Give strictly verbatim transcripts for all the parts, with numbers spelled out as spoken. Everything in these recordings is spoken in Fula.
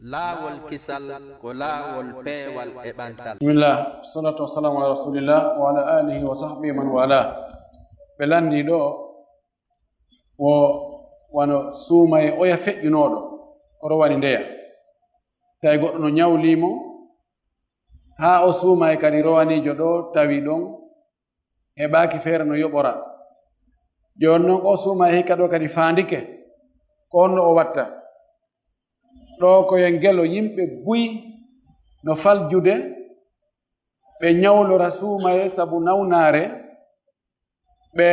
Laawol kisal ko laawol peewal e ɓantal. Bismillah, salatu wassalamu ala rasulillah wa ala alihi wa sahbihi man wala. Ɓe lanndi ɗo wo wano suumaye oya feƴƴunooɗo, o rowani ndeya. Tawi goɗɗo no ñawlii mo, haa o suumaye kadi rowaniijo ɗo tawi ɗon, heɓaaki feere no yoɓora. Jooni non o suumaye hikka ɗo kadi faandike, ko honno o watta? Ɗo ko yen gelo yimɓe buy no faljude, ɓe ñawlora suumaye sabu nawnaare, ɓe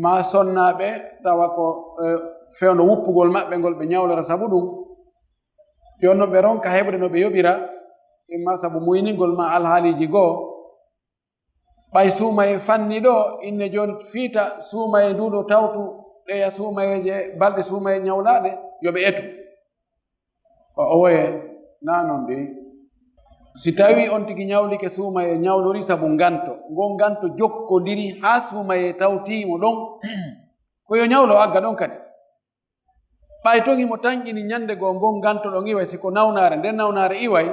ma sonnaaɓe tawa ko, eh, fewndo wuppugol maɓɓe ngol ɓe ñawlora sabu ɗum. Jooni non ɓe ronka heɓude no ɓe yoɓira, imma sabu muyningol ma alhaaliiji goo. Ɓay suumaye fanni ɗo, inne jooni fiita suumaye ndu ɗo tawtu, ɗeya suumayeeje, balɗe suumaye ñawlaaɗe, yo ɓe etu. O, o woye, naa non dey. Si tawii on tigi ñawlike suumaye ñawlori sabu nganto, ngon nganto jokkondiri haa suumaye tawtii mo ɗon, ko yo ñawlo agga ɗon kadi. Ɓay ton himo tanƴini ñande goo ngon nganto ɗon iway, si ko nawnaare, nden nawnaare iway,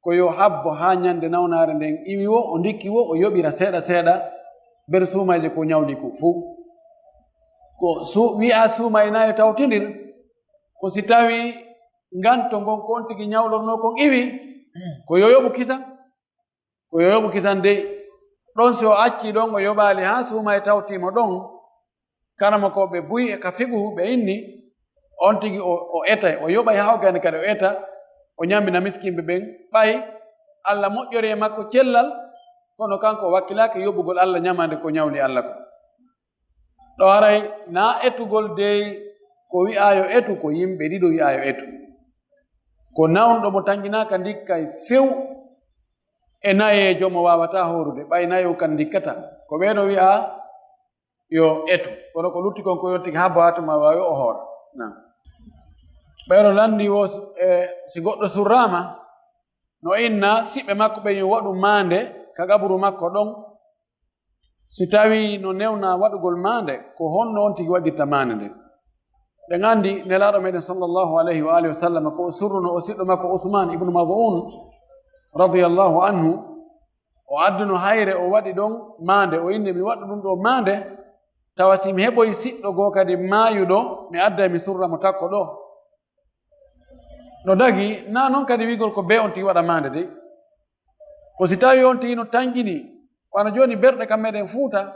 ko yo habbo haa ñande nawnaare nden iwi wo, o ndikki wo, o yoɓira seeɗa seeɗa, ber suumayje ko ñawli ko fow. Ko su-, wi'a suumaye naa yo tawtindir, ko si tawii nganto ngon ko on tigi ñawlornoo kon iwi, ko yo yoɓu kisan. Ko yo yoɓu kisan dey. Ɗon si o accii ɗon, o yoɓaali haa suumaye tawtii mo ɗon, karamokooɓe buy e ka fiqhu ɓe inni, on tigi o, o etay, o yoɓay haa o gayna kadi o eta, o ñaamina miskinɓe ɓen, ɓay Alla moƴƴori e makko cellal, kono kanko o wakkilaaki yoɓugol Alla ñamaande ko ñawli Alla ko. Ɗo haray naa etugol dey ko wi'aa yo etu, ko yimɓe ɗiɗo wi'aa yo etu. Ko nawnɗo mo tanƴinaaka ndikkay few e nayeejo mo waawataa hoorude, ɓay nayo kan ndikkata. Ko ɓee ɗo wi'aa yo etu, kono ko lutti kon ko yo on tigi habbo haa tuma waawi o hoora. Naa. Ɓee ɗo lanndi wo, e, si goɗɗo surraama, no inna siɓɓe makko ɓen yo waɗu maande ka qaburu makko ɗon. Si tawii no newna waɗugol maande, ko honno on tigi waɗirta maande nden? Ɗen anndi Nelaaɗo meɗen sallallahu alayhi wa alihi wa sallam ko o surruno o siɗɗo makko Usmaan ibnu Maz'uun radiyallahu anhu, o adduno hayre, o waɗi ɗon maande, o inni, "Mi waɗu ɗum ɗo maande, tawa si mi heɓoyi siɗɗo goo kadi maayuɗo, mi adday mi surra mo takko ɗo." No dagi, naa non kadi wi'ugol ko bee on tigi waɗa maande dey. Ko si tawii on tigi no tanƴini, wano jooni berɗe kam meɗen Fuuta,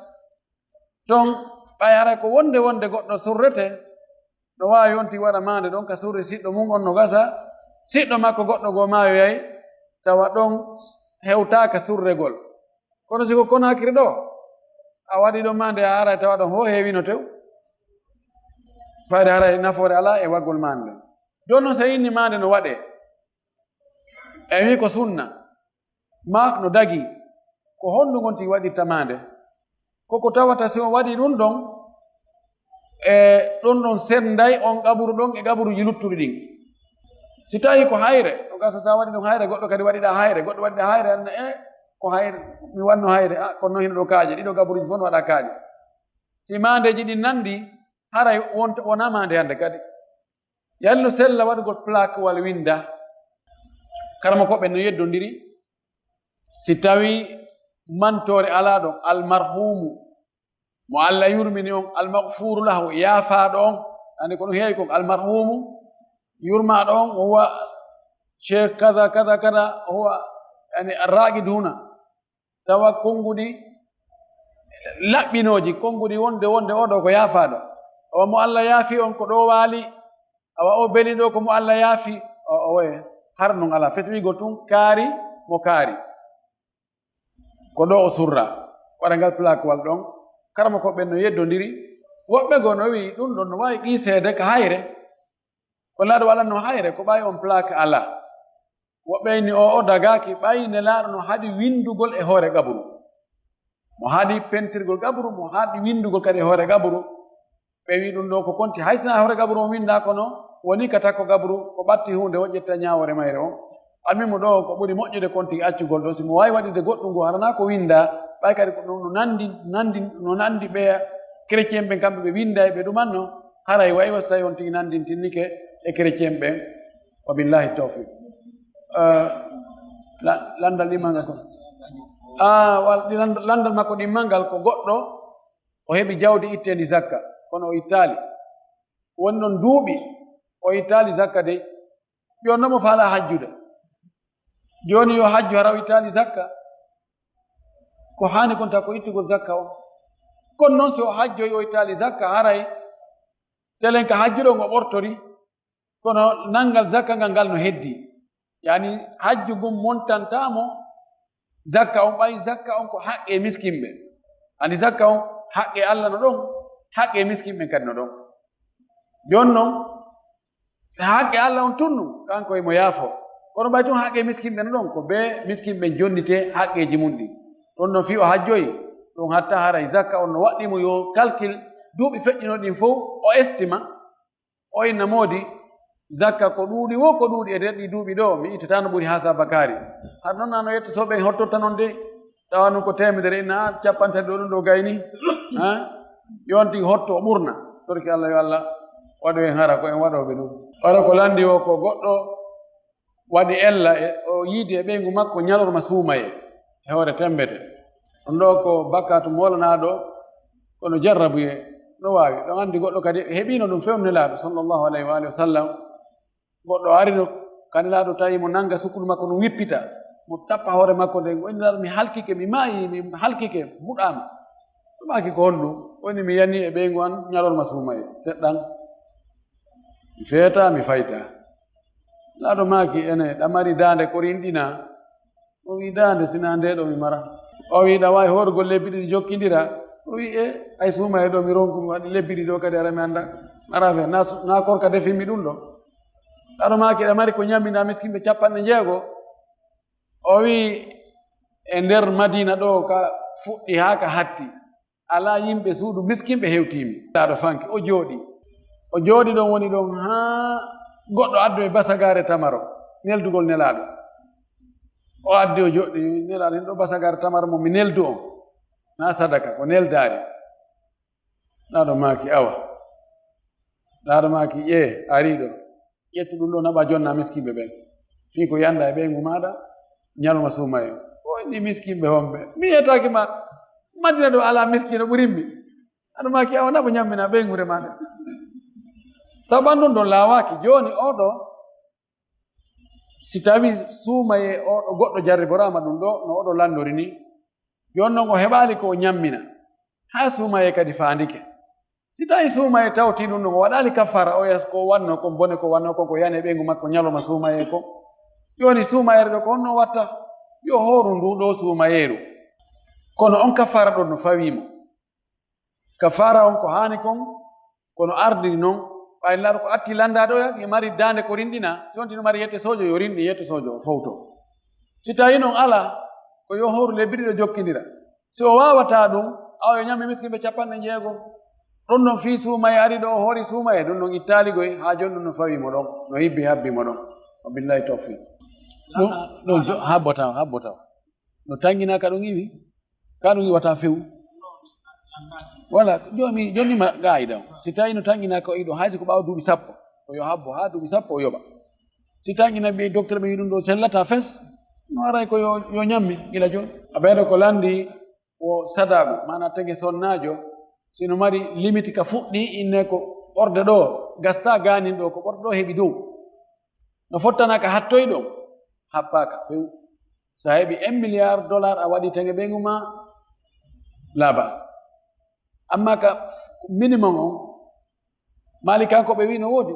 ton ɓay haray ko wonde wonde goɗɗo surrete, no waawi on tigi waɗa maande ɗon ka surri siɗɗo mum on no gasa, siɗɗo makko goɗɗo goo maayoyay, tawa ɗon hewtaaka surregol. Kono si ko Konaakiri ɗo, a waɗii ɗon maande a haray tawa ɗon ho heewino tew. Fayde haray nafoore alaa e waggol maande. Jooni non si a inni maande no waɗee, e wii ko sunna, maa no dagii, ko honɗum on tigi waɗirta maande? Ko ko tawata si on waɗii ɗum ɗon, e ɗum ɗon sennday on qaburu ɗon e qaburuuji luttuɗi ɗin. Si tawii ko hayre, o gasa si a waɗii ɗum hayre, goɗɗo kadi waɗiɗaa hayre, goɗɗo waɗiɗaa hayre, anna, e, ko hayre, mi wanno hayre, a, kono hino ɗo kaaƴe, ɗiɗo qaburuuji fof no waɗa kaaƴe. Si maandeeji ɗin nanndi, haray wonta, wonaa maande hannde kadi. Yalla no sella waɗugol plaque walla winnda? Karamokooɓe no yeddondiri, si tawii mantoore alaa ɗon, almarhuumu, mo Allah yurmini on, almaghfuuru lahu, yaafaaɗo on, anndi ko ɗum heewi kon, almarhuumu, yurmaaɗo on, o huwa cheikh kada, kada, kada, o huwa, yani, arraaqiduuna. Tawa konnguɗi laɓɓinooji, konnguɗi wonde, wonde oo ɗoo ko yaafaaɗo. Awa mo Allah yaafi on ko ɗoo waali, awa o beli ɗoo ko mo Allah yaafi, o, o waye, har non alaa. Fes wiigol tun kaari mo kaari. Ko ɗoo o surra. Waɗa ngal plaquewal ɗon. Karamokooɓe ɓen no yeddondiri. Woɓɓe goo no wi'i ɗum ɗon no waawi qiiseede ka hayre. Ko laaɗo waɗanno hayre, ko ɓay on plaque alaa. Woɓɓe inni, o, o dagaaki, ɓay Nelaaɗo no haɗi winndugol e hoore qaburu. Mo haɗi pentirgol qaburu, mo haɗi winndugol kadi e hoore qaburu. Ɓe wi ɗum ɗo ko konti, hay sinaa hoore qaburu on winndaa, kono woni ka takko qaburu, ko ɓatti huunde, o ƴetta ñaawoore mayre on. Almuhimu ɗo ko ɓuri moƴƴude konti accugol ɗo, si mo waawi waɗirde goɗɗum ngu haranaa ko winndaa, ɓay kadi ko ɗum no nanndi, nanndi, no nanndi ɓeya chrétien ɓen, kamɓe ɓe winnday, ɓe ɗumanno, haray way wa so tawi on tigi nanndintinnike e chrétien ɓen. Wa billahi tawfiq. Ah, la- landal ɗimmal ngal ko ah, wal- ɗi land- landal makko ɗimmal ngal ko goɗɗo o heɓi jawdi itteendi zakka, kono o ittaali. Woni noon duuɓi o ittaali zakka dey. Jooni noon mo faalaa hajjude. Jooni yo hajju hara o ittaali zakka. Ko haani kon taw ko ittugol zakka o. Kono noon si o hajjoyi o ittaali zakka haray telen ka hajjuɗo ngo ɓortori. Kono nanngal zakka ngal ngal no heddi. Yani hajju ngun montantaamo zakka on, ɓay zakka on ko haqqe miskinɓe. Ani zakka on haqqe Allah no ɗon, haqqe miskinɓe kadi no ɗon. Jooni noon, so haqqe Allah on tunnu, kanko emo yaafo. Kono ɓay tun haqqe miskinɓe no ɗon, ko be miskinɓe jonnite haqqeeji mun ɗin. Ɗon noon fii o hajjoyi, ɗum hatta haray zakka on no waɗɗi mo yo kalkil duuɓi feƴƴuno ɗin fow, o estima, o inna moodi, zakka ko ɗuuɗi wo ko ɗuuɗi e nder ɗi duuɓi ɗo, mi ittata no ɓuri haa sa bakaari. Har noon ano yetto soɓe hottotta noon de, tawa noon ko teemedere inna, a, capanɗe tati ɗo ɗum ɗo gayni, ha? Yonti hotto o ɓurna. Torki Allah yo Allah waɗu en hara ko en waɗooɓe ɗum. Wara ko landi o ko goɗɗo waɗi ella e o yiidi e ɓeyngu makko ñalorma suumaye e hoore tembete. Ɗum ɗo ko bakkatu molanaaɗo, kono jarrabuye no waawi. Ɗon anndi goɗɗo kadi heɓiino ɗum fewndo Nelaaɗo sallallahu alayhi wa alihi wa sallam. Goɗɗo arino ka Nelaaɗo tawi mo nannga sukkudu makko no wippita, mo tappa hoore makko nden, o inni: "Nelaaɗo, mi halkike, mi maayi, mi halkike, fuɗaama." Ɗum maaki: "Ko honɗum?" O inni: "Mi yani e ɓeyngu an ñalorma suumaye, teɗɗan. Mi feeta, mi fayta." Nelaaɗo maaki: "Ene, ɗa mari daande ko rinɗina?" O wi: "Daande, sina nde ɗo mi mara." O wi: "Ɗa waawi hoorugol lebbi ɗiɗi jokkindira?" O wi: "E, ay suumaye ɗo mi ronku, mi waɗi lebbi ɗiɗi ɗo kadi ara mi annda. Ara fe, na su-, na korka defimmi ɗum ɗo." Nelaaɗo maaki: "Ɗa mari ko ñammina miskinɓe capanɗe jeego?" O wi: "E nder Madina ɗo ka fuɗɗi haa ka hatti, alaa yimɓe suudu miskinɓe hewtiimi." Nelaaɗo fanki, o jooɗi. O jooɗi ɗon, woni ɗon haa goɗɗo addoyi basagaare tamaro, neldugol Nelaaɗo. O addi, o joɗɗi, Nelaaɗo, hin ɗo basagaare tamaro mo mi neldu on, na sadaka, ko neldaari. Nelaaɗo maaki: "Awa." Nelaaɗo maaki: "Ƴee, ari ɗo. Ƴettu ɗum ɗo, naɓa jonna miskinɓe ɓen. Fii ko yanda e ɓeyngu maaɗa, ñalorma suumaye." O inni: "Miskinɓe homɓe? Mi yetaaki ma, Madina ɗo alaa miskiino ɓurimmi." Nelaaɗo maaki: "Awa, naɓu ñammina ɓeynguure maaɗa." Taw ɓanndun ɗon laawaaki. Jooni oo ɗo, si tawi suumaye oo ɗo goɗɗo jarriboraama ɗum ɗo, no oo ɗo lanndori ni, jooni noon o heɓaali ko o ñammina, haa suumaye kadi faandike. Si tawi suumaye tawti ɗum ɗum, o waɗaali kaffara, o yas ko wanno kon bone, ko wanno kon ko yani e ɓeyngu makko ñalorma suumaye ko. Jooni suumayere ɗo ko honno watta? Yo hooru ndu ɗo suumayeeru. Kono on kaffara ɗon no fawii mo. Kaffara on ko haani kon, kono ardini non, ɓay Nelaaɗo ko atti lanndaade oya, e mari daande ko rinɗina, si on tino mari yette sojo, yo rinɗi yette sojo o fowto. Si tawi non alaa, ko yo hooru lebbi ɗiɗo jokkindira. Si o waawataa ɗum, awa yo ñammi miskinɓe capanɗe jeego. Ɗum ɗon fii suumaye ari ɗo, o hoori suumaye, ɗum ɗon ittaali goy, haa jooni ɗum no fawii mo ɗon, no hibbi habbi mo ɗon. Wa billahi tawfiq. Ɗum, ɗum jo-, habbo taw, habbo taw. No tanngina ka ɗum iwi, ka ɗum iwata few. Wala, joomi, jonni ma qaayida on. Si tawi no tanngina ko iɗo, hay si ko ɓaawa duuɓi sappo, ko yo habbo haa duuɓi sappo o yoɓa. Si tanngina ɓe docteur ɓe wi ɗum ɗo sellata fes, no aray ko yo, yo ñammi gila jooni. A ɓeydo ko lanndi o sadaagu, maana tege sonnaajo, si no mari limite ka fuɗɗi, inne ko ɓorde ɗo gasta gaanin ɗo, ko ɓorde ɗo heɓi dow. No fottana ka hattoy ɗo, happaaka few. Sa heɓi un milliard dollar a waɗi tege ɓeyngu ma, la bas. Amma ka minimum on, Maalikankoɓe wi no woodi.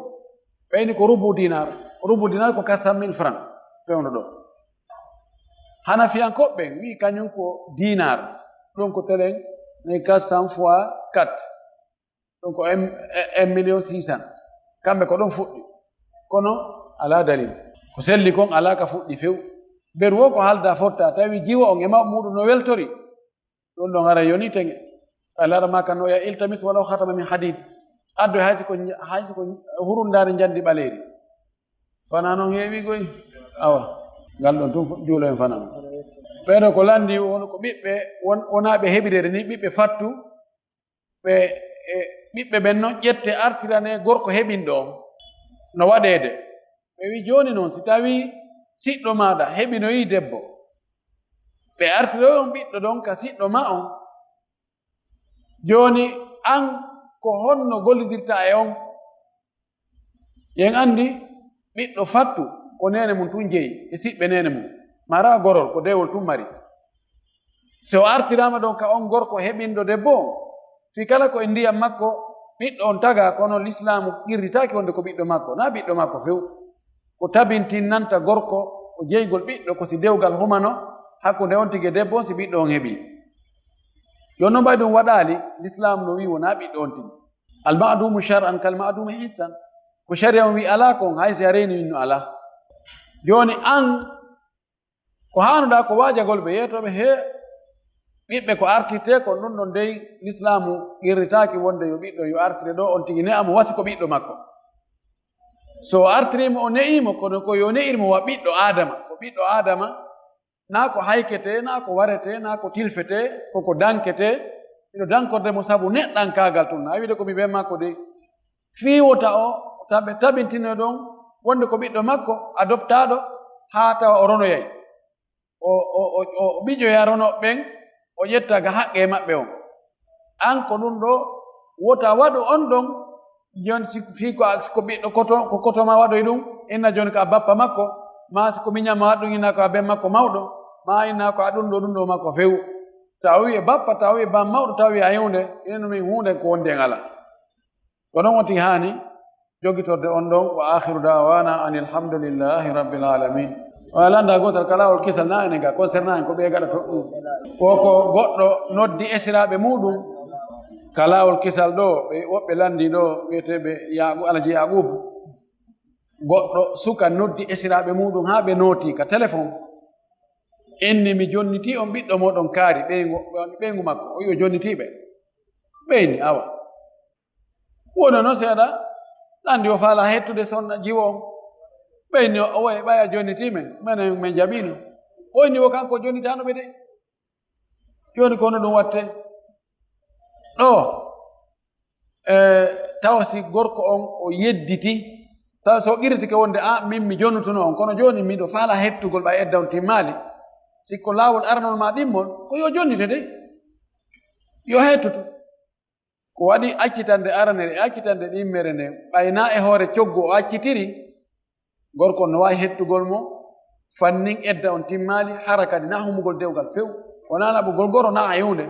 Ɓeyni ko rubu dinar. Rubu dinar ko quatre cent mille francs fewndo ɗo. Hanafiyankoɓe wi kañum ko dinar. Ɗum ko telen ni quatre cents fois quatre. Ɗum ko un, un million six cents. Kamɓe ko ɗum fuɗɗi. Kono alaa dalil. Ko selli kon alaa ka fuɗɗi few. Beru o ko haalda fotta, tawi jiwo on e maɓɓe muɗum no weltori. Ɗum ɗon ara yoni tege. Alla ara ma kan o ya iltamis walaw khatama min hadid. Addo hay ko, hay ko hurundaari njandi ɓaleeri. Fana noon heewi goy. Awa. Ngal ɗon tun juulo en fana. Ɓeeɗo ko lanndi won ko ɓiɓɓe won, wonaaɓe heɓireede ni ɓiɓɓe fattu. Ɓe, e, ɓiɓɓe ɓen noon ƴette artirane gorko heɓinɗo on. No waɗeede. Ɓe wi, "Jooni noon, si tawii siɗɗo maaɗa heɓinoyi debbo, ɓe artiroyi on ɓiɗɗo ɗon ka siɗɗo ma on, jooni an, ko honno gollidirta e on?" Yen anndi ɓiɗɗo fattu ko neene mum tun jeyi e siɓɓe neene mum, mara gorol, ko dewol tun mari. So o artiraama ɗon ka on gorko heɓinɗo debbo on, fii kala ko e ndiyam makko, ɓiɗɗo on tagaa, kono Lislaamu qirritaaki wonde ko ɓiɗɗo makko, naa ɓiɗɗo makko few. Ko tabintinnanta gorko o jeygol ɓiɗɗo ko si dewgal humano hakkunde on tigi e debbo on, si ɓiɗɗo on heɓii. Jooni noon, ɓay ɗum waɗaali, Lislaamu no wi'i wonaa ɓiɗɗo on tigi. Al ma'dumu shar'an kal ma'dumi hissan. Ko shari'a on wi'i alaa kon, hay si a reenii innu alaa. Jooni an, ko haanuɗaa ko waajagol ɓe, yeetooɓe he ɓiɓɓe ko artirtee kon, ɗum ɗon dey Lislaamu qirritaaki wonde yo ɓiɗɗo yo artire ɗo, on tigi ne'a mo wa si ko ɓiɗɗo makko. So o artirii mo, o ne'ii mo, kono ko yo ne'ir mo wa ɓiɗɗo Aadama. Ko ɓiɗɗo Aadama, naa ko hayketee, naa ko waretee, naa ko tilfetee, ko ko danketee. Miɗo dankorde mo sabu neɗɗankaagal tun, naa wiide ko mi ɓen makko dey. Fii wota o tabe-, tabintino ɗon wonde ko ɓiɗɗo makko, adoptaaɗo, haa tawa o ronoyay. O, o, o, o ɓiƴoya ronooɓe ɓen, o ƴetta ga haqqee maɓɓe on. An ko ɗum ɗo, wota waɗu on ɗon, jon si fii ko a, ko ɓiɗɗo koto, ko koto ma waɗoy ɗum, inna jon ko a bappa makko, maa si ko miñan ma waɗu ɗum, inna ko a ben makko mawɗo, maa inna ko a ɗum ɗo, ɗum ɗo makko few. Tawi e bappa, tawi e ban mawɗo, tawi a huunde, enen min huunde ko wondi en alaa. Ko ɗon woni haani jogitorde on ɗon. Wa akhiru da'wana anil hamdulillahi rabbil alamin. Wa landa gotal ka laawol kisal na enen ga concernant en ko ɓe gaɗa to. Ko, ko goɗɗo noddi esiraaɓe muɗum ka laawol kisal ɗo, ɓe woɓɓe landi ɗo, wi'eteeɓe Yaqu-, Alhaji Yaqub. Goɗɗo suka noddi esiraaɓe muɗum haa ɓe nooti ka téléphone. Inni, "Mi jonniti on ɓiɗɗo moɗon kaari, ɓeyngu, ɓeyngu makko." O wi'i o jonniti ɓe. Ɓeyni, awa. Wono noon seeɗa, anndi o faala hettude sonna jiwo on. Ɓeyni o, o wayi ɓaya jonniti men, menen men jaɓiino. O inni wo kanko jonnitaano ɓe de. Jooni ko hono ɗum watte? Ɗo, e, tawa si gorko on o yedditi, tawa so qirritike wonde, "A, min mi jonnutuno on, kono jooni miɗo faala hettugol ɓay edda on timmaali." Si ko laawol aranol ma ɗimmol, ko yo jonnite de. Yo hettutu. Ko waɗi accitande aranere e accitande ɗimmere nde, ɓay na e hoore coggu o accitiri, gorko on no waawi hettugol mo, fannin edda on timmaali, hara kadi na humugol dewgal few. Wonaa naɓugol goro na e huunde.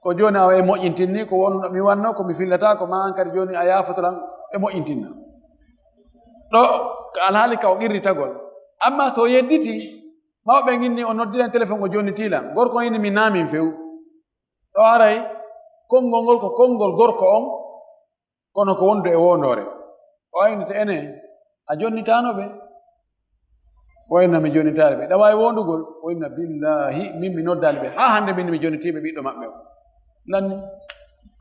Ko jooni awa e moƴƴintin ni, ko wonno mi wanno, ko mi fillata, ko ma an kadi jooni a yaafoto lan e moƴƴintinna. Ɗo, ko alhaali ka o qirritagol. Amma so yedditi, mawɓe nginni o noddiran téléphone o jonniti lan. Gorko on inni mi naamin few. Ɗo aray, konngol ngol ko konngol gorko on, kono ko wondu e wondoore. O aynete ene, a jonnitaano ɓe? O inna mi jonnitaali ɓe. Ɗa waawi wondugol? O inna billaahi, min mi noddaali ɓe. Haa hannde min mi jonnitiiɓe ɓiɗɗo maɓɓe o. Lanni,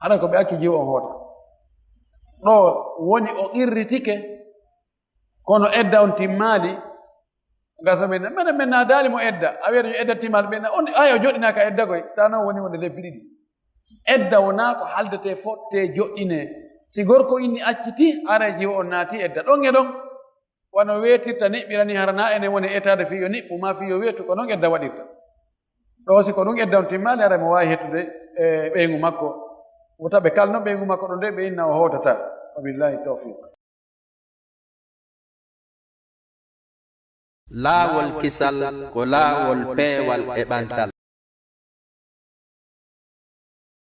hara ko ɓe accu jiwo on hoota. Ɗo woni o qirritike, kono edda on timmaali. Gaso men, menen men naadaali mo edda. A wiyata yo edda timmaali ɓe na, on, ay o joɗɗinaaka edda koy. Tano woni wonde lebbi ɗiɗi. Edda wonaa ko haldetee fottee joɗɗinee. Si gorko inni acciti, aray jiwo on naati edda. Ɗon e ɗon, wano weetirta niɓɓira ni, hara na enen woni etaade fii yo niɓɓu maa fii yo weetu, ko non edda waɗirta. Ɗo si ko ɗum edda on timmaali, aray mo waawi hettude e ɓeyngu makko. Wota ɓe kalno ɓeyngu makko ɗon de ɓe inna o hootata. Wa billahi tawfiq. Laawol kisal ko laawol peewal e ɓantal.